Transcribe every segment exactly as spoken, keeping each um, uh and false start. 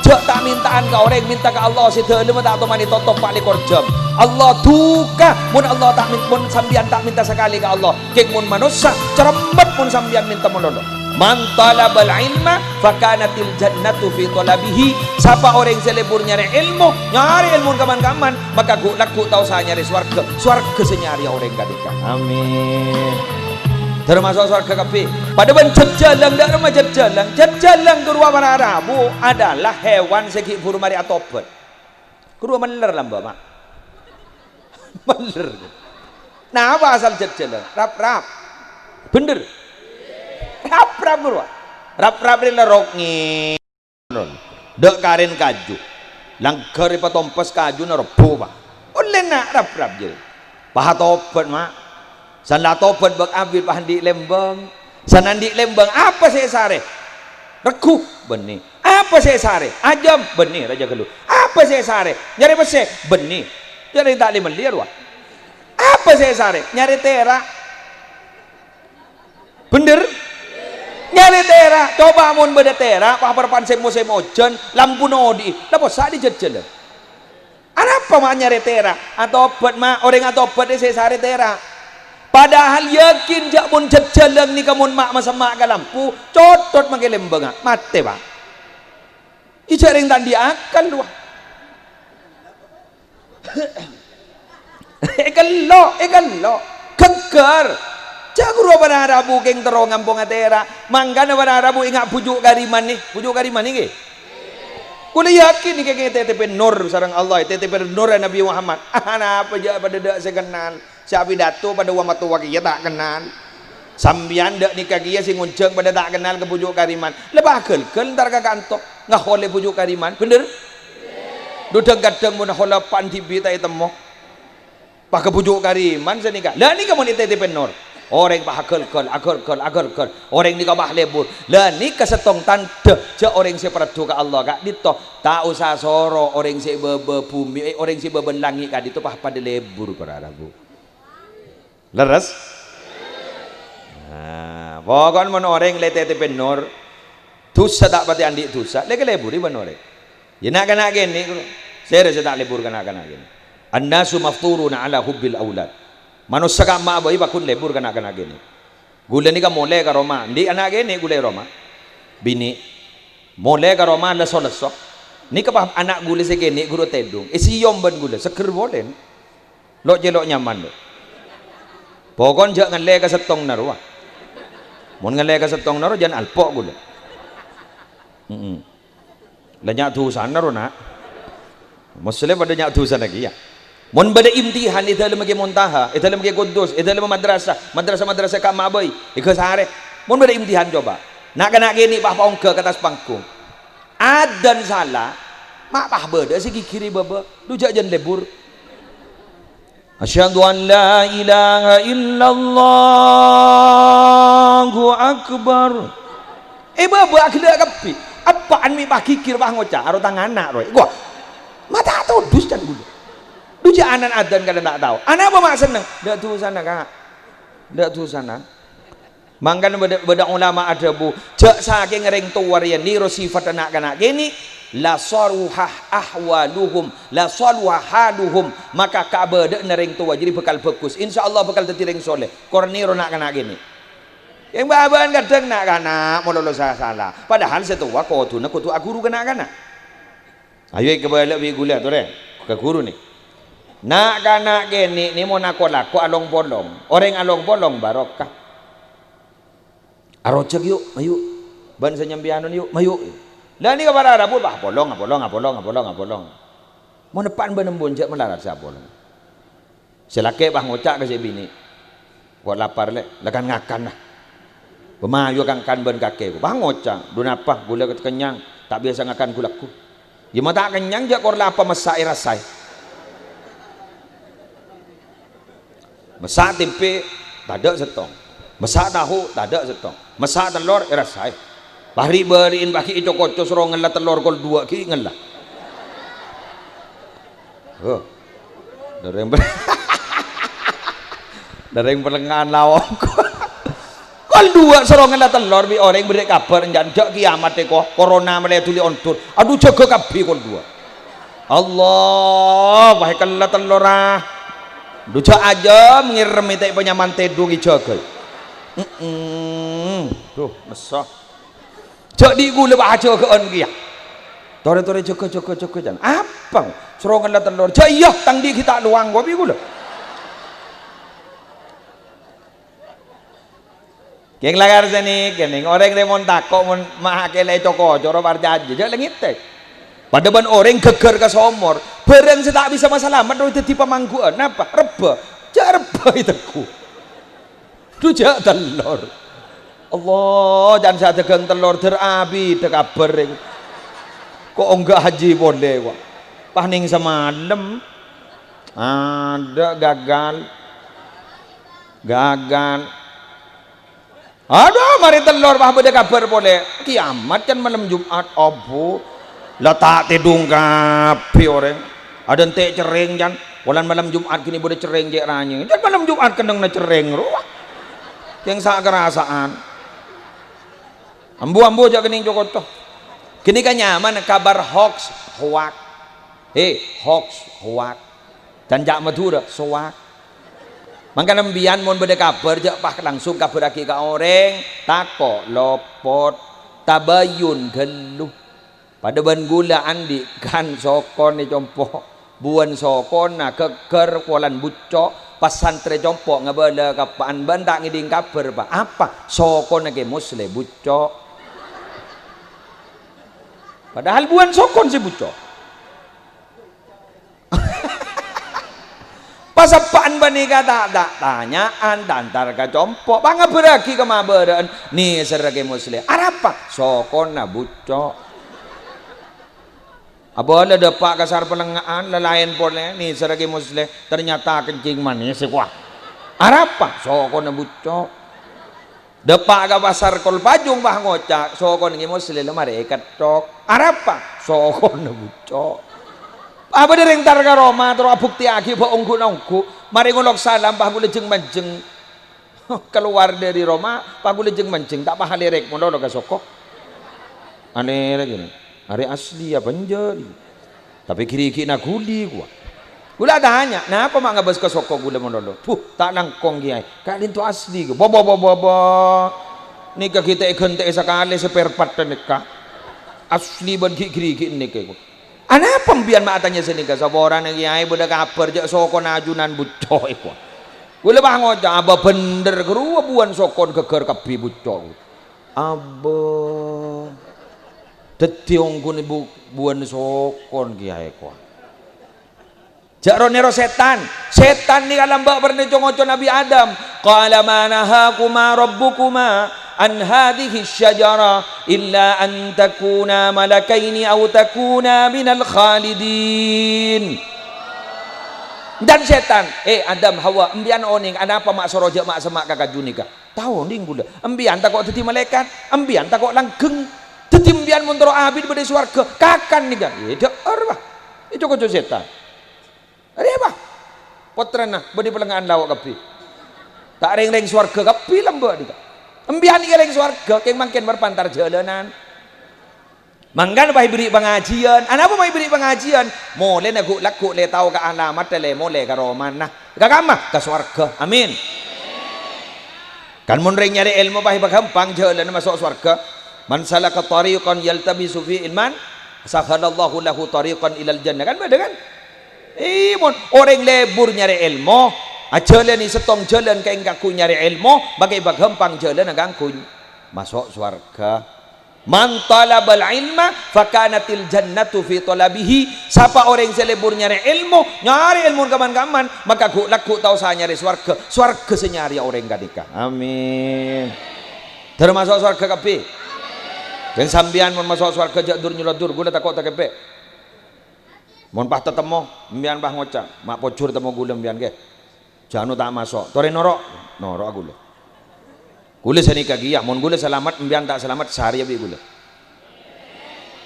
Jhâ' ta'-menta'an ka orèng, menta ka Allah sè dhâlemma ta' tomanè totop pa' lèkor jam. Allah duka mon Allah ta' men-, mon sampèyan ta' menta sakalè ka Allah. Kèng mon manossa, cerremmet mon sampèyan menta malolo. "Man talabal ilma fakanatil jannatu fi talabihi." Sapa orèng sè lebur nyarè èlmo, nyarè èlmo kaman-kaman, maka ghu'-, lagghu' ta' osa nyarè sowarghâ. Sowarghâ sè nyarèya orèng ghânèka. Amin. Termasuk sowarghâ kabbhi. Padâ bân jhâjhâlâng, dâ' remma jhâjhâlâng. Jhâjhâlâng ghâruwa para rabu adalah hewan sè ghi' bhuru marè atobhât. Ghâruwa mèller lambâ', Ma'. Mèller. Napa asal jhâjhâlâng? Rap-rap. Bhender. Rap-rap ghâruwa. Rap-rap rè lerrok ngè-, Dâ' karèn kaju. Langghâr èpatompes kajuna rebbhu, Pa'. Ollèna rap-rap jârèya. Pas atobhât, Ma'. San la atobhât bâk abit pas andi' lèmbâng. San andi' lèmbâng, apa sè èsarè? Regghu? Bânnè. Apa sè èsarè? Ajâm? Bânnè, rajâ ghâllu. Apa sè èsarè? Nyarè pèssè? Bânnè. Nyarè ta' lè-mellè, rowa. Apa sè èsarè? Nyarè tèra'. Bhender? Nyarè tèra'. Coba mon bâdâ tèra', pa-, parappa'na sè mosèm ojhân, lampuna odi'i. La possa' dhi jhâjhâlân. Arapa ma' nyarè tèra'? Atobhât, Ma'. Orèng atobhât sè èsarè tèra'. Padahal yakin jhâ' mon jhâjhâlâng nèka mon ma' masemma' ka lampu, cotthot makè lèmbângnga. Matè, Pa'. Ijâ' rèng ta' andi' akal, rowa. Èkello', èkello'. Ghâgghâr. Jhâ' ghâruwa para rabu kèng terro ngamponga tèra'. Mangkana para rabu enga' bhuju' Kariman nè. Bhuju' Kariman nèka. Kaulâ yakin nèka kèng ètètèpè nur sareng Allah, ètètèpè nur Nabi Muhammad. Anapa jhâ' padâ dâ' sè kennal? Sè apidato padâ wa-, matowa kèya ta' kennal. Sampèyan dâ' nèka kèya sè ngonjhâng padâ ta' kennal ka bhuju' Kariman. La paghâlghâl entar ka kanto, ngaholè bhuju' Kariman, bhender? Dhu dhâng-kadhâng mon hola pan dhibi' ta' ètemmo. Pas ka bhuju' Kariman sanèka. La nèka mon ètètèpè nur. Orèng pas aghâlghâl, aghâlghâl, aghâlghâl. Orèng nèka pas lebur. La nèka sèttong tandhâ jhâ' orèng sè parlo ka Allah ka'dinto. Ta' osa soro orèng sè bâbâ bhumè, eh, orèng sè bâbâ langngè' ka'dinto pas padâ lebur, para rabu. Lerres? Nah, poko'en mon orèng la ètètèpè nur, dhusa ta' patè andi' dhusa, la èkalebbhuri bân orèng. Yâ, na'-kana' kènè', sèra sè ta' lebbur ka na'-kana' kènè'. "An-nasu mafturuna ala hubbil aulad." Manossa ka'emma'a bhâi pagghun lebbur ka na'-kana' kènè'. Ghulâ nèka molè ka roma, andi' ana' kènè' ghulâ è roma. Binè'. Molè ka roma lesso-lesso. Nèka pas ana' ghulâ sè kènè' ghuru tèdung. Èsèyom bân ghulâ, seggher polè. Lo'-celo' nyaman, lo'. Poko'en jhâ' ngallè ka sèttongnga rowa. Mon ngallè ka sèttongnga rowa, jhân alpo' ghulâ. Mm-mm. La nya' dhusana rowa, Na'. Muslim padâ nya' dhusana kèya. Mon bâdâ imtihan è dâlemma Kè Muntaha, è dâlemma Kè Kudus, è dâlemma madrasah, madrasah-madrasah ka'emma'a bhâi, è ghâsarè. Mon bâdâ imtihan, coba. Na'-kana' kènè' pas paongghâ ka attas panggung. Adzan sala, ma' pas bâdâ sè ghighiri bâbâ. Dhu jhâ' jhân lebbur. Asyhadu an la ilaha illallah, Allahu akbar. Eh, bâbâ aghellâ' kabbhi. Eppa'an mè' pas ghighir pas ngoca', "Aro tang ana', rowa." Wah, ma' ta' todus can ghulâ. Dhu jhâ' ana'na adzan kadhâng ta' tao. Anapa ma' senneng? Dâ' dhusana, Ka'. Dâ' dhusana. Mangkana bâdâ, bâdâ ulama adhâbu, jhâ' sakèng rèng towa rèya nèro sifatta na'-kana' kènè', la saluha ahwaluhum, la saluha haluhum, maka kabâdâ'ânna rèng towa jârèya bhâkal bhâghus. Insyaallah bhâkal dhâddhi rèng sholeh. Kor nèro na'-kana' kènè'. Kèng bâbâ'ân kadhâng na'-kana' malolo sa-, sala. Padahal sè towa kodhuna kodhu aghuru ka na'-kana'. Ayo èkabâlâ bi' ghulâ, torè, ka ghuru nè. Na'-kana' kènè' nè mon ako-lako along-polong. Orèng along-polong barokah. Arojhâk, yu', mayu'. Bân sè nyambi anon, yu', mayu'. La nèka para rabu, wah, apolong, apolong, apolong, apolong, apolong. Mon eppa'an bân embun jhâ' malarat sè apolong. Sè lakè' pas ngoca' ka sè binè', "Ko' lapar, Lè', la kan ngakan, nah." Pamayu kan-, kan bân kakè, pas ngoca', "Dhu napa, ghulâ kennyang, ta' biyasa ngakan ghu-lagghu." Yâ, ma' ta' kennyang, jhâ' kor la apa massa' èrasaè. Massa' tempe, tadâ' sèttong. Massa' tahu, tadâ' sèttong. Massa' tellor, èrasaè. Pas ri'-bâri'in pas ghi' èco-koco soro ngella tellor kol duwâ' ghi' ngella. Oh. Dâreng, dâreng pellengngan lawong. Kol duwâ' soro ngella tellor bi' orèng berri' kabhâr, enjâ', enjâ' kiyamat è ko-, korona mèlè dhuli ondur. Adhu, jâgâ kabbhi kol duwâ'. Allah, wahai kella tellor, ah. Adhu, jâ' ajâm ngèrèmè ta' èpanyaman tèdung èjâgâi. Mm-mm. Duh, messa. Jâ' dhi' ghulâ ajâgâ'ân kèya. Torè-torè jâgâ, jâgâ, jâgâ, jân. Apa? Soro ngella tellor. Jâ' iyâ, tang dhi' ghi' ta' lowang, kopi ghulâ. Kèng lakar sè nèka, nèng orèng rè mon tako', mon ma' akèlè co-koco, ro parcajâ, jâ' la ngètè. Padâ bân orèng ghâggâr ka somor, bhârâng sè ta' bisa masalamet, ro dhâddhi pamanggu'ân. Napa? Rebbhâ. Jâ' rebbhâ ètegghu. Dhu jâ' tellor. Allah, can sè adhâghâng tellor, dâr abidhâ kabhâr rèng. Ko' ongghâ hajji polè, ko'. Pas nèng samalem. Adâ' gagal. Gagal. Adhu, marè tellor, wah, bâdâ kabhâr polè. Kiyamat can malem Jum'at, abbhu. La ta' tèdung kabbhi orèng. Adâ' ente' cerrèng can. Polana malem Jum'at ghânèka bâdâ cerrèng cè' ranyè. Can malem Jum'at kennengnganna cerrèng rowa. Kèng sa-karasa'an. Ambu-ambu jâ' kennèng co-koco. Ghânèka nyamana kabhâr hoaks, hoak. He, hoaks, hoak. Can ca' Madhurâ, soak. Mangkana embiyan mon bâdâ kabhâr, jâ' pas langsung kabhârraghi ka orèng, tako' lopot, tabayun ghâllu. Padâ bân ghulâ andi' kan sokona è compo', buwân sokona ghâggâr polana bucco', pas santrè compo' ngabâlâ ka eppa'na, "Bâ'na ta' ngèdhing kabhâr, Pa'?" "Apa?" "Sokona Kè Muslè bucco'." Padahal buwân sokona sè bucco'. Pas eppa'na panèka ta', ta' tanya'an, ta' entar ka compo', pangabhârraghi ka ma' bârâ'na, nèserra Kè Muslè. "Arapa?" "Sokona bucco'." Abâlâ dâpa' ka sar pèlengnga'an, la laèn polè, nèserra Kè Muslè, ternyata kencing manis, kowa. "Arapa?" "Sokona bucco'." Dâpa' ka pasar Kol Pajung, pas ngoca', "Sokona Kè Muslè la marè èketthok." "Arapa?" "Sokona bucco'." Pas bâdâ rèng entar ka roma, terro abuktèyaghi bâ' ongghu-ongghu. Marè ngolok salam, pas ghulâ jeng-manjeng. Kalowar dâri roma, pas ghulâ jeng-manjeng, ta' pas alèrèk malolo ka soko. Alèrèk ini. Arè asli apa enjâ' ini? Tapè ghi'-righi'na ghuli, kowa. Ghulâ atanya, "Napa ma' ngabâs ka soko ghulâ malolo?" "Buh, ta' langkong, Kèyaè. Ka'dinto asli, kowa." "Bo, bo, bo, bo, bo. Nèka ghi' ta' èghântè'è sakalè spare part nèka. Asli bân ghi'-ghi'-righi' nèka, kowa." "Anapa embiyan ma' atanya sanèka?" "Saporana, Kèyaè, bâdâ kabhâr jâ' sokona ajunan bucco'è, kowa." Ghulâ pas ngoca', "Abâ bhendher ghâruwa buwân sokona ghâggâr kabbhi bucco'." Abâ. Dhâddhi ongghuna bu-, buwân sokona, Kèyaè, kowa. Jâ' ro-nèro sètan. Sètan nèka lambâ' parnè co-ngoco Nabbhi Adam. "Qala ma nahakuma rabbukuma an hadhihi syajarah illa an takuna malakaini aw takuna minal khalidin." Dân sètan, "Eh, Adam, Hawa, embiyan onèng anapa ma' soro jâ' ma'-, semma' ka kaju nèka?" "Tao onèng ghulâ. Embiyan tako' dhâddhi malaèkat, embiyan tako' langghâng. Dhâddhi embiyan mon terro abit bâdâ è sowarghâ, kakan nèka." "Eh, dhâ'âr, wah. È co-ngoco sètan." Arèya, Pa'? Pottrana bâdâ è pèlengnga'an lao' kabbhi. Ta' rèng-rèng sowarghâ kabbhi lambâ' nèka. Embiyan nèka rèng sowarghâ, kèng mangkèn marpantar jhâlânan. Mangkana pas èbherri' pangajiyân. Anapa ma' èbherri' pangajiyân? Molèna ghu'-lagghu' lè tao ka alamatta lè molè ka romana. Ka kamma? Ka sowarghâ. Amin. Kan mon rèng nyarè èlmo pas èpaghâmpang jhâlânna maso' sowarghâ. "Man salaka thariqan yaltamisu fihi ilman, sahhalallahu lahu thariqan ilal jannah." Kan bâdâ, kan? Iyâ, mon orèng lebur nyarè èlmo, ajhâlâni sèttong jhâlân kaangghuy nyarè èlmo, maka èpaghâmpang jhâlânna kaangghuy maso' sowarghâ. "Man talabal ilma fakanatil jannatu fi talabihi." Sapa orèng sè lebur nyarè èlmo, nyarè èlmo kaman-kaman, maka ghu'-lagghu' ta' osa nyarè sowarghâ. Sowarghâ sè nyarèya orèng ghânèka. Amin. Dâr maso' sowarghâ kabbhi. Dân sampèyan mon maso' sowarghâ jhâ' dur-nyolodur, ghulâ tako' takèpè'. Mon pas tatemmo, embiyan pas ngoca', "Ma' pojhur temmo ghulâ embiyan, ghi." Jhâ' no ta' maso'. Torè noro'. Noro'a ghulâ. Ghulâ sanèka kèya, mon ghulâ salamet, embiyan ta' salamet, sarèya bi' ghulâ.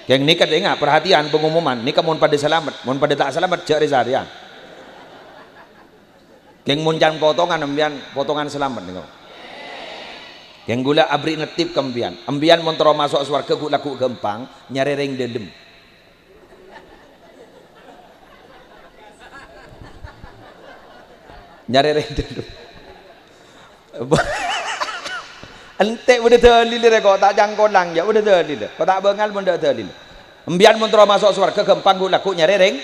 Kèng nèka, ènga', parhatèyan pengumuman, nèka mon padâ salamet, mon padâ ta' salamet, jhâ' rè-sarèyan. Kèng mon can potongan, embiyan potongan salamet nèka. Kèng ghulâ aberri' nettip ka embiyan. Embiyan mon terro maso' sowarghâ ghu'-lagghu' ghâmpang, nyarè rèng dâlem. Nyarè rèng dâlem. Ente' bâdâ dalil rè, ko' ta' cangkolang, jâ' bâdâ dalil. Ko' ta' bângal mon tadâ' dalil. Embiyan mon terro maso' sowarghâ ghâmpang ghu'-lagghu' nyarè rèng.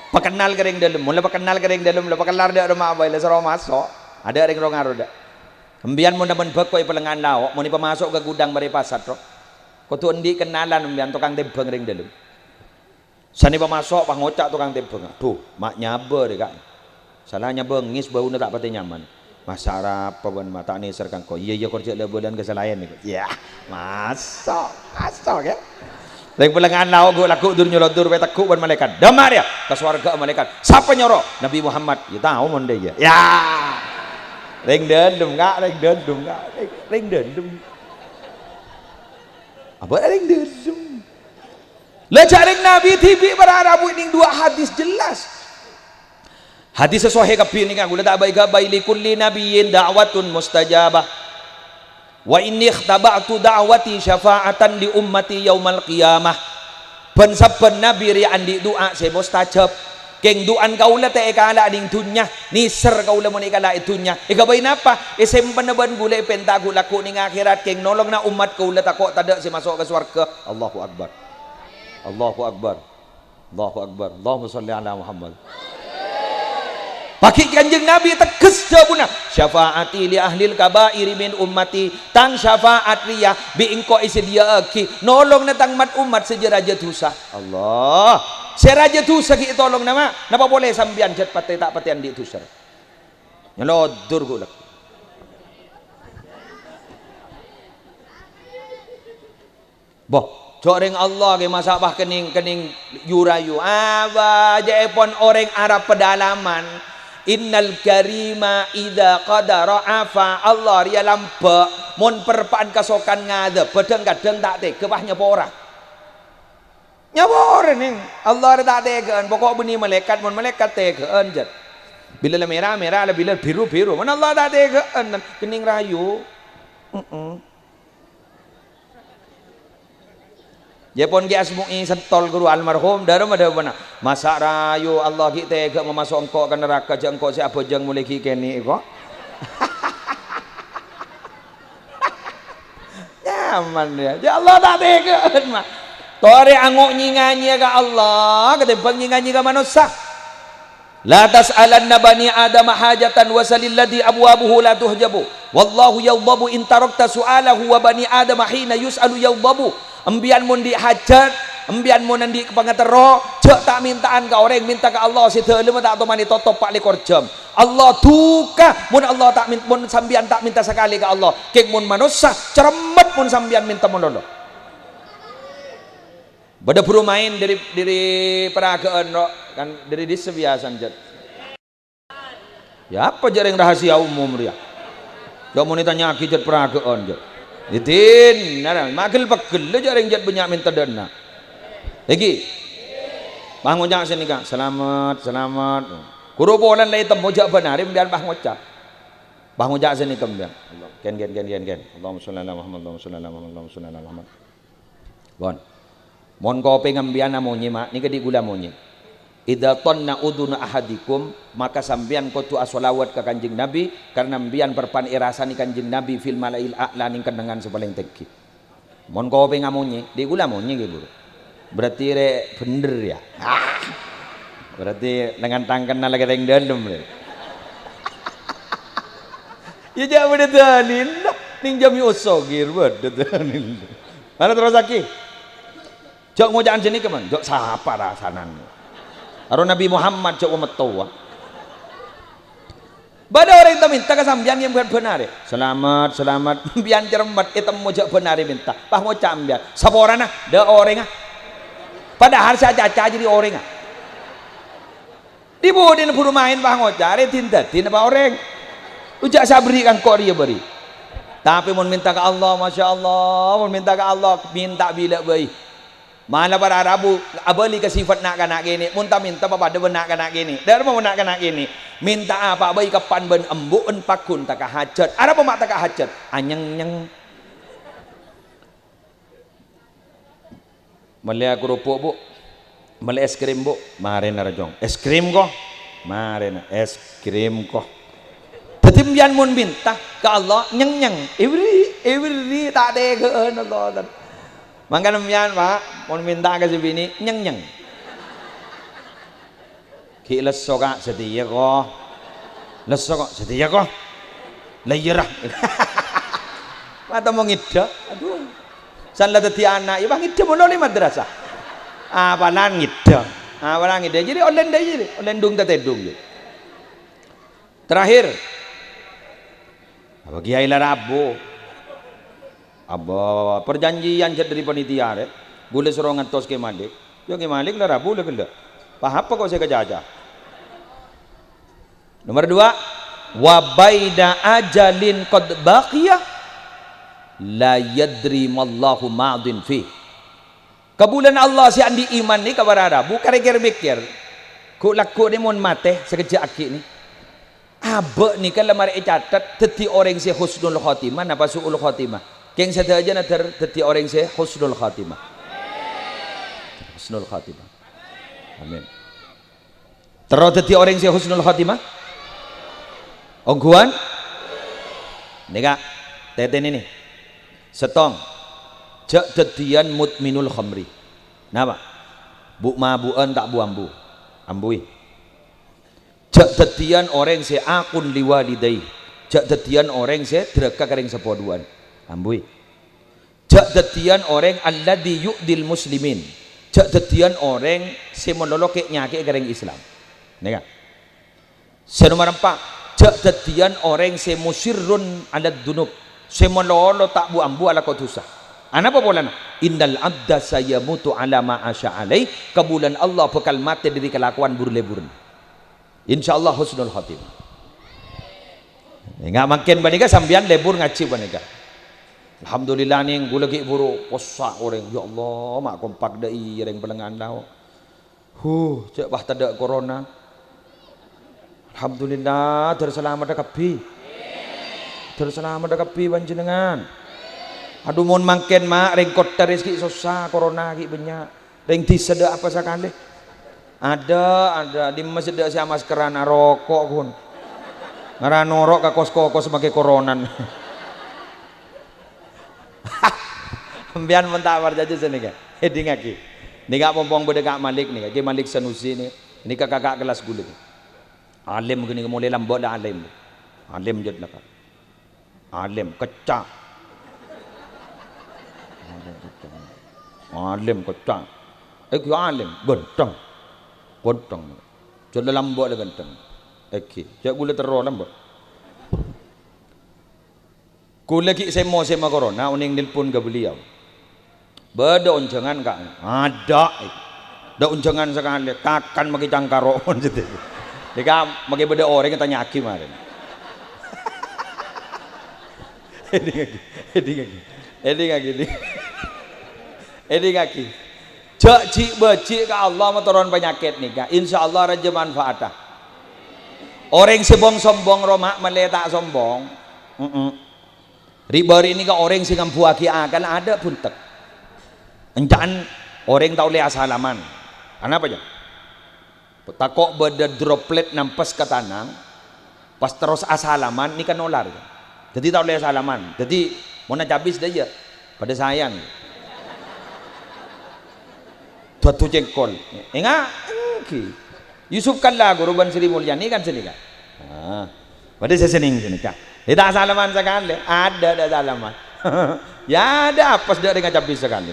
Pakennal ka rèng dâlem. Mon la pakennal ka rèng dâlem, la pakellar dâ' remma bhâi, la soro maso'. Adâ' rèng rong aro dâ'. Embiyan mon nèmon bhâko è pèlengnga'an lao', mon èpamaso' ka ghudhâng marè pasar, ro. Kodhu andi' kennalan embiyan tokang tèmbhâng rèng dâlem. Sanè pamaso' pas ngoca' tokang tèmbhângnga, "Adhu, ma' nyabâ rè, Ka'. Sala nyabâ ngis bâuna ta' patè nyaman. Masa' arapa bâ'na ma' ta' nèser ka engko'?" "Iyâ, iyâ, kor jâ' la-bâlâ'ân ka sè laèn nèko." Yâ, maso', maso', yâ. Rèng pèlengnga'an lao' ghu'-lagghu' dur-nyolodur, pètegghu' bân malaèkat. "Dâmma rèya?" "Ka sowarghâ'â malaèkat." "Sapa nyoro?" "Nabbhi Muhammad." "Yâ tao mon dâ' iyâ." Yâ. Rèng dâlem, Ka', rèng dâlem, Ka', rèng, rèng dâlem. Apa rèng dâlem? La jhâ' rèng Nabbhi dhibi' para rabu nèng duwâ' hadis jelas. Hadis sahih kabbhi nèka, ghulâ ta' bhâi-ghâbây, "Li kulli nabiyyin da'watun mustajabah. Wa inni ikhtaba'tu da'wati syafa'atan li ummati yaumal qiyamah." Bân-sabbân nabbhi rèya andi' du'a sè mustajab. Kèng du'ana kaulâ ta' èkala'a nèng dhunnya, nèser kaulâ mon èkala'a è dhunnya. Èghâbây napa? Èsèmpèna bân ghulâ èpènta ghu'-lagghu' nèng akhèrat, kèng nolongnga ommat kaulâ tako' tadâ' sè maso' ka sowarghâ. Allahu Akbar. Allahu Akbar. Allahu Akbar. Allahumma shalli ala Muhammad. Paghi' Kanjeng Nabbhi tegghes dhâbuna, "Syafa'ati li ahlil kaba'iri min ummati." Tang syafa'at rèya bi' engko' èsadhiyâ'aghi nolongnga tang mat-ommat sè jâ-rajâ dhusa. Allah. Sè rajâ dhusa ghi' ètolongnga, ma'. Napa polè sampèyan jhât patè ta' patè andi' dhusa? Nyolodur ghulâ. Boh, jhâ' rèng Allah ghi masa' pas kennèng-kennèng yu-rayu. Abâ, jhâ'èpon orèng Arab pedalaman. "Innal karima idza qadara afa." Allah rèya lambâ', mon parpa'an kasokan ngadhâb, dhâng-kadhâng ta' tegghâ pas nyapora. Nyapora, nèng. Allah rè ta' tegghâ'ân, poko' bânnè malaèkat, mon malaèkat tegghâ'ân, jhât. Bilâ la mèra, mèra, la bilâ bhiru, bhiru. Mon Allah ta' tegghâ'ân, kennèng rayu. Heeh. Jhâ'èpon Kè Asmu'i Sentol ghuru almarhum, dhâremma dhâbuna, "Masa' rayu Allah ghi' tegghâ mamaso' engko' ka naraka, jhâ' engko' sè abhâjâng molaè ghi' kènè', ko'." Nyaman, yâ. Jhâ' Allah ta' tegghâ'ân, ma'. Torè ango' nyè-nganyèya ka Allah, katèmbhâng nyè-nganyè ka manossa. "La tas'alanna bani Adama hajatan wa salil ladzi abwabuhu la tuhjabu. Wallahu yaghdabu in tarakta su'alahu wa bani Adama hina yus'alu yaghdabu." Embiyan mon andi' hajat, embiyan mon andi' pangaterro, jhâ' ta' menta'an ka orèng, menta ka Allah sè dhâlemma ta' tomanè totop pa' lèkor jam. Allah duka mon Allah ta' men-, mon sampèyan ta' menta sakalè ka Allah. Kèng mon manossa, cerremmet mon sampèyan menta malolo. Bâdâ buru maèn dhâri, dhâri Paragâ'ân, ro, kan dhâri dhisa biyasana, jhât. Yâ, apa jhâ' rèng rahasia umum rèya? Jhâ' mon ètanya'aghi jhât Paragâ'ân, jhât. Yâ, dinna, ma' ghel-pegghel jhâ' rèng jhât bânnya' menta dâna. Èngghi. Pas ngoca' sanèka, "Salamet, salamet." Ghuru polana la ètemmo jhâ' bân arè, sampèyan pas ngoca'. Pas ngoca' sanèka, sampèyan. Allah. Kèn, kèn, kèn, kèn, kèn. Allahumma shalli ala Muhammad, Allahumma shalli ala Muhammad, Allahumma shalli ala Muhammad. Pon. Mon kopèngnga sampèyan amonyè, ma', nèka dhi' ghulâ monyè. "Idza tanna udzunu ahadikum," maka sampèyan kodhu asholawat ka Kanjeng Nabi, karna sampèyan parpa'an èrasanè Kanjeng Nabi fil mala'il a'la, nèng kennengngan sè palèng tèngghi. Mon kopèngnga monyè, dhi' ghulâ monyè, ghi, Buru. Berarti rè bhendher, yâ? Ah. Berarti lengan tang kennal ka rèng dâlem, rè. Yâ, jhâ' bâdâ dalil, nèng Jami'us Shaghir bâdâ dalil. Mara terrossaghi. Jhâ' ngoca'an sanèka, man. Jhâ' sapa rasanan. Karo Nabi Muhammad jhâ' omettowa. Bâdâ orèng ta' menta ka sampèyan yèn bân-bân arè. "Salamet, salamet." Sampèyan cerremmet, ètemmo jhâ' bân arè menta. Pas ngoca' sampèyan, "Saporana, dâ' orèngnga." Padahal sè acaca jârèya orèngnga. Dhi-budhina buru maèn pas ngoca', "Arè din-dâdin apa orèng? Ojhâ' sè aberri' ka engko' rèya bâri'." Tapè mon menta ka Allah, masya Allah, mon menta ka Allah, menta bilâ bhâi. Mala para rabu, abâli ka sifat na'-kana' kènè', mon ta-mènta papadâ bân na'-kana' kènè'. Dhâ' remma mon na'-kana' kènè', mènta apa bhâi kapan bân embu'en pagghun ta' ka hajhât. Arapa ma' ta' ka hajhât? Anyengnyeng. Mellèya kerupuk, Bu'. Mellè es krim, Bu'. Marèna rajong. Es krim, ko. Marèna es krim, ko. Dhâddhi, sampèyan mon mènta ka Allah, nyengnyeng. Èberri', èberri', ta' tegghâ'ân Allah. Mangkana sampèyan, Pa', mon mènta ka sè binè', nyengnyeng. Ghi' lesso, Ka', satèya, ko. Lesso, ko, satèya, ko. La iyâ, ra. Mata mau ngèdhâ. Adhu. San la dhâddhi ana', iyâ, pas ngèdhâ molo lè madrasah. Apalan ngèdhâ. Apalan ngèdhâ. Jadi ollè ndâ' iyâ, ollè ndung tatèdung, iyâ. Terakhir. Apa kèyaè la rabu? Apa perjanjian jhât dhâri panitia, rè? Ghulâ soro ngantos Kè Malik. Yâ, Kè Malik la rabu la ghellâ'. Pahapa ko' sè kacaca? Nomor dua, "Wa baina ajalin qad baqiya, la yadri mallahu madin fi." Kabulâna Allah sè andi' iman nèka para rabu karè kèr-mèkkèr, ghu'-lagghu' nè mon matè sakejjhâ' aghi' nè. Abâ' nèka la marè ècatet dhâddhi orèng sè husnul khotimah napa su'ul khotimah? Kèng sadhâjâna dhâr dhâddhi orèng sè husnul khotimah. Husnul khotimah. Amin. Terro dhâddhi orèng sè husnul khotimah? Ongghuwân? Nèka, tètènè nè. Sèttong, jhâ' dhâddhiyân mudminul khamri. Napa? Bu'-mabu'ân ta' bu-ambu. Ambuwi. Jhâ' dhâddhiyân orèng sè aqqun liwalidayhi. Jhâ' dhâddhiyân orèng sè dhârâka ka rèng seppo duwâ'ân. Ambuwi. Jhâ' dhâddhiyân orèng alladzi yu'dzil muslimin. Jhâ' dhâddhiyân orèng sè malolo kè'-nyakè'è ka rèng Islam. Nèka. Sè nomor empa', jhâ' dhâddhiyân orèng sè musirrun 'alad dzunub, sè malolo ta' bu-ambu alako dhusa. Anapa polana? "Innal 'abda sayamutu 'ala ma 'asya 'alaih," kabulâna Allah bhâkal matè dhâri kalakowan bur-lèburrâ. Insyaallah husnul khotimah. Enga' mangkèn panèka sampèyan lebur ngajhi panèka. Alhamdulillah, nèng, ghulâ ghi' bhuru possa' orèng. Ya Allah, ma' kompak dâ' iyâ rèng Pèlèngan lao'. Huh, jhâ' pas tadâ' corona. Alhamdulillah, dhâr salameddhâ kabbhi. Dhâr salameddhâ kabbhi panjhennengngan. Adhu, mon mangkèn, ma', rèng kottha rè ghi' sossa, corona ghi' bânnya'. Rèng dhisa dâ' apa sakalè. Adâ', adâ', dimma sè dâ' sè amaskeran, aroko', ghun. Ngara noro' ka kos-kokos makè koronan. Sampèyan mon ta' parcajâ sanèka, èdingngaghi. Nèka pompong bâdâ Ka' Malik nèka, Kè Malik Sanusi nèka. Nèka kaka' kellas ghulâ nèka. Alim ghânèka, molaè lambâ' la alim. Alim jhât la, Ka'. Alim, kècca'. Alim, kècca'. Èngghi alim, ghântheng. Ghântheng. Jhâ' la lambâ' la ghântheng. Èngghi, jhâ' ghulâ terro lambâ'. Ghulâ ghi' sèmo-sèmo corona, onèng nelpon ka beliau. Bâdâ onjhângan, Ka'? Adâ'. Dâ' onjhângan sakalè, kakan makè cangkaro. Nèka makè bâdâ orèng ètanya'aghi marèn. Èdingngaghi, èdingngaghi. Èdingngaghi, èdingngaghi. Èdingngaghi. Jhâ' ji'-bâji' ka Allah matoron panyakèt nèka. Insyaallah rajâ manfaata. Orèng sè bong-sombong, roma, malè ta' sombong. Mm-mm. Ri'-bâri' nèka orèng sè ngambuwâghi akal adâ' buntek. Enca'an orèng ta' ollè asalaman. Anapa, jâ? Tako' bâdâ droplet nampes ka tanang, pas terros asalaman nèka nolar. Dhâddhi ta' ollè asalaman. Dhâddhi mon acabis dâ' iyâ, padâ saèyan. Dâddhu cèngkol. Enga', èngghi. Yusuf Kalla, ghuru bân Sri Mulyani kan sanèka. Ah. Padâ sè sennèng sanèka. È, ta' salaman sakalè. Adâ', ta' salaman. Ya, adâ' apes dâ' rèng acabis sakalè.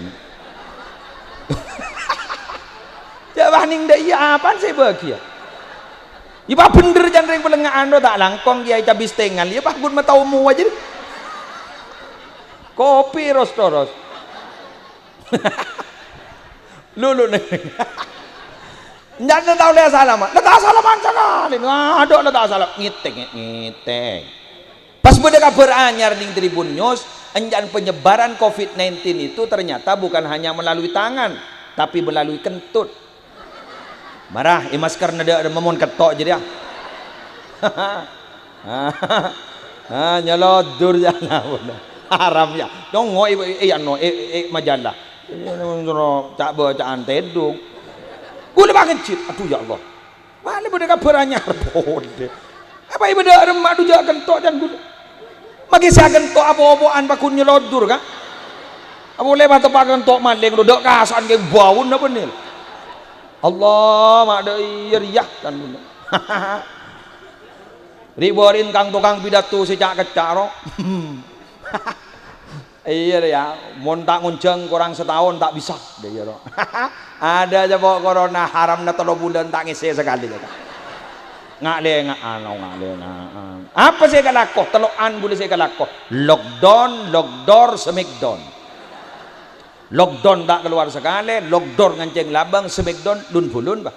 Ya, wah, nèng dâ' iyâ apaan sè bâgiyâ? Iyâ, pas bhendher can rèng Pèlèngan ro ta' langkong kèyaè cabis tèngal. Iyâ, pas ghun mataomo ajâ. Kopi ros-toros. Lu, lu, nèng. Nyana ta' ollè asalaman. La ta' asalaman sakalè. Adâ' la ta' asalam. Ngètèng, ngètèng. Pas bâdâ kabhâr anyar nèng Tribun News, ènca'an penyebaran covid nineteen itu ternyata bukan hanya melalui tangan, Tapè melalui kentut. Mara, è maskerra dâ' remma mon ketto' jârèya. Ah, nyalodur jâna. Haram, yâ. Nongo' è, è, è, ano, è, è, è majalah. È, nongo' ca'-bâca'an tèdung. Ghulâ pangèjhit. Adhu, yâ Allah. Malè bâdâ kabhâr anyar polè. Apa è bâdâ remma dujâ kento' can ghulâ. Maghi sè akento' apo-apo'an pagghun nyalodur, ka'. Apa polè mateppa' kento' malèng, lo dâ' kasa'an kè bâuna bânnè. Allah, ma' dâ' iyâ rèya can ghulâ. Ri'-bâri'en kang-tokang pidato sè ca'-kecca' ro. Iyâ, yâ, mon ta' ngonjhâng korang sataon ta' bisa, dâ' iyâ, ro. Adâ' jâ' po' corona, haramna tello bulân ta' ngèssè sakalè, yâ, ka'. Nga'-lènga', ano, nga'-lènga'an. Apa sè èkalako? Tello'an bulâ sè èkalako. Lockdown, lockdoor, smackdown. Lockdown ta' kalowar sakalè, lockdoor ngancèng labâng, smackdown lun-bulun, bâh.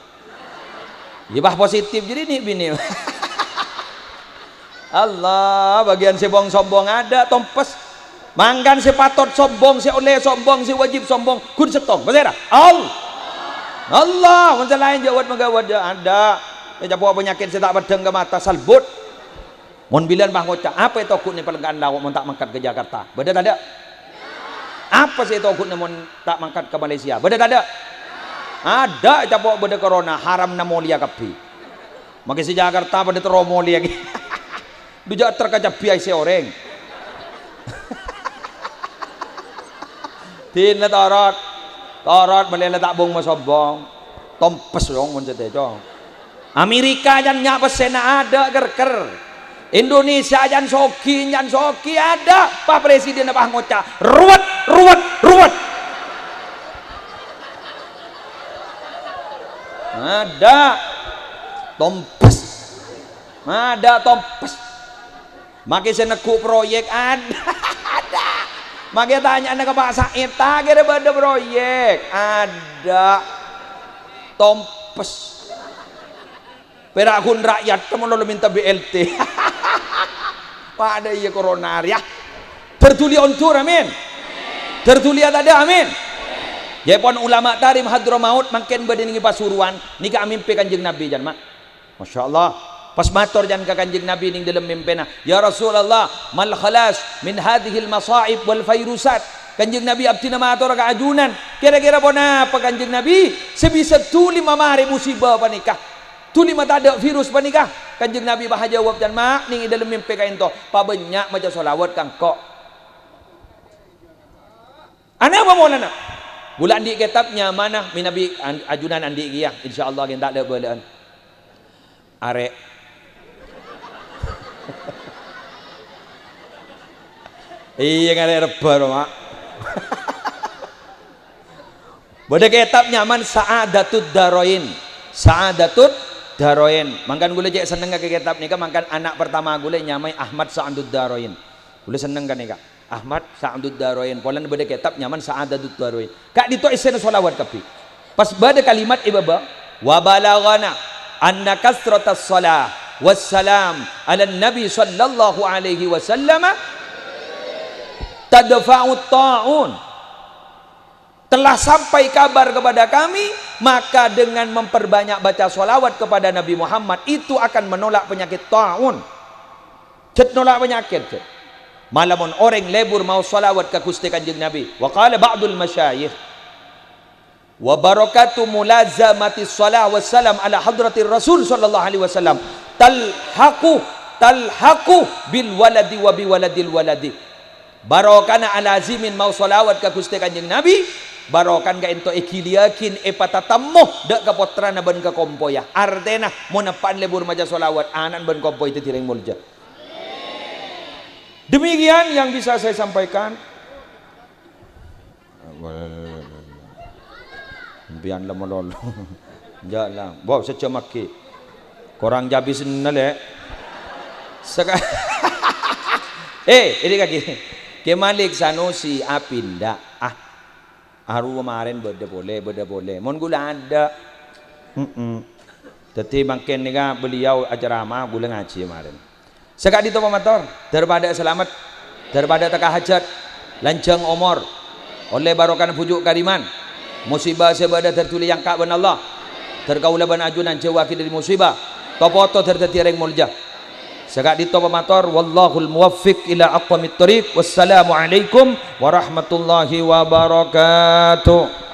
Iyâ, bâh, positif jârèya nè'-binè'. Allah, bâgiyân sè bong-sombong adâ', tompes. Mangkana sè patot sombong, sè ollè sombong, sè wajib sombong, ghun sèttong. Pasèra? Al-, Allah. Mon sè laèn jâ' wat-maghâwat jâ' adâ'. Ècapo' panyakèt sè ta' peddhâng ka mata, salbut. Mon bilân bâh ngoca', "Apa ètoghuna è palengkaan lao' mon ta' mangkat ka Jakarta?" Bâdâ tadâ'? Apa sè ètoghuna mon ta' mangkat ka Malaysia? Bâdâ tadâ'? Adâ', ècapo' bâdâ corona, haramna molèya kabbhi. Maghi sè Jakarta padâ terro molèya ghi. Dujâ' ter kacabbhi aèssè orèng. Dinna torot. Torot malè la ta' bong-masombong. Tompes dong mon sè tèco. Amerika can nya' pèssèna adâ' ker-ker. Indonesia can soghi, can soghi adâ'. Pa presidenna pas ngoca', "Ruwet, ruwet, ruwet." Adâ'. Tompes. Adâ' tompes. Maghi sè neggu' proyek, adâ'. Adâ'. Maghi tanya'na ka Pa' Said, "Ta' kèra bâdâ proyek?" Adâ'. Tompes. Pèra' ghun ra'yat, malolo mènta B L T. Padâ iyâ corona rèya. Dâr dhuli ondur, amin. Dâr dhuli atadâ', amin. Yâ pon ulama Tarim Hadramaut mangkèn bâdâ nèng Pasuruan, nèka amèmpè Kanjeng Nabi, can, ma'. Masya Allah. Pas mator can ka Kanjeng Nabi nèng dâlem mèmpèna, "Ya Rasulullah, mal khalas min hadzihil masa'ib wal virusat?" Kanjeng Nabi abdhina mator ka ajunan, "Kèra-kèra ponapa, Kanjeng Nabi, sè bisa dhuli mamarè musibâ panèka? Dhuli matadâ' virus panèka?" Kanjeng Nabi pas ajâwâb, can, ma', nèng è dâlem mèmpè ka'ènto, "Pabânnya' maca shalawat ka engko'." Anapa molana? Ghulâ andi' kètab nyamana, mènabi an-, ajunan andi' kèya, insyaallah ghi' ta' la'-bâlâ'ân. Arè'. Iyâ, ngarè' rebbhâ, ro, ma'. Bâdâ kètab nyamana Sa'adatud Darain. Sa'adatud Darain. Mangkana ghulâ cè' sennengnga ka kètab nèka, mangkana ana' partama ghulâ ènyamaè Ahmad Sa'adud Darain. Ghulâ senneng ka nèka. Ahmad Sa'adud Darain. Polana bâdâ kètab nyamana Sa'adatud Darain. Ka'dinto' èssèna shalawat kabbhi. Pas bâdâ kalimat è bâbâ, "Wa balaghana anna kasratas shalah wassalam 'alan Nabi sallallahu alaihi wasallam tadfa'ut ta'un." Telah sampai kabar kepada kami, maka dengan memperbanyak baca shalawat kepada Nabi Muhammad itu akan menolak penyakit ta'un. Jhât nolak panyakèt, jhât. Mala mon orèng lebur maos shalawat ka Ghustè Kanjeng Nabi. Wa qala ba'dul masyayikh, "Wa barakatu mulazamatis shalah wassalam ala hadratir Rasul sallallahu alaihi wasallam talhaqu, talhaqu bil waladi wa bi waladil waladi." Barokana alazimin maos shalawat ka Ghustè Kanjeng Nabi, barokan ka'ènto èghiliyaghin èpatatemmo dâ' ka pottrana bân ka kompoyya. Artèna, mon eppa'na lebur maca shalawat, ana'na bân kompoyya dhâddhi rèng molja. Demikian yang bisa saya sampaikan. Sampèyan la malolo. Enjâ' la. Bo, sajjhâm aghi. Korang jhâbisna, Lè'. Saka-, eh, ini kaki. Kè Malik Sanusi apinda. Ah. Arowa marèn bâdâ polè, bâdâ polè. Mon ghulâ adâ'. Mm-mm. Dhâddhi mangkèn nèka beliau acaramah, ghulâ ngajhi marèn. Saka'dinto pamator, dâr-padâ'â salamet, dâr-padâ'â tekka hajhât, lanjhâng omor, ollè barokana bhuju' Kariman. Musibâ sè bâdâ dhâr dhuli èangka' bân Allah. Dhâr kaulâ bân ajunan jhâuwâghi dhâri musibâ. To-poto dhâr dhâddhi orèng molja. Saka'dinto pamator, wallahul muwaffiq ila aqwamit thoriq. Wassalamualaikum warahmatullahi wabarakatuh.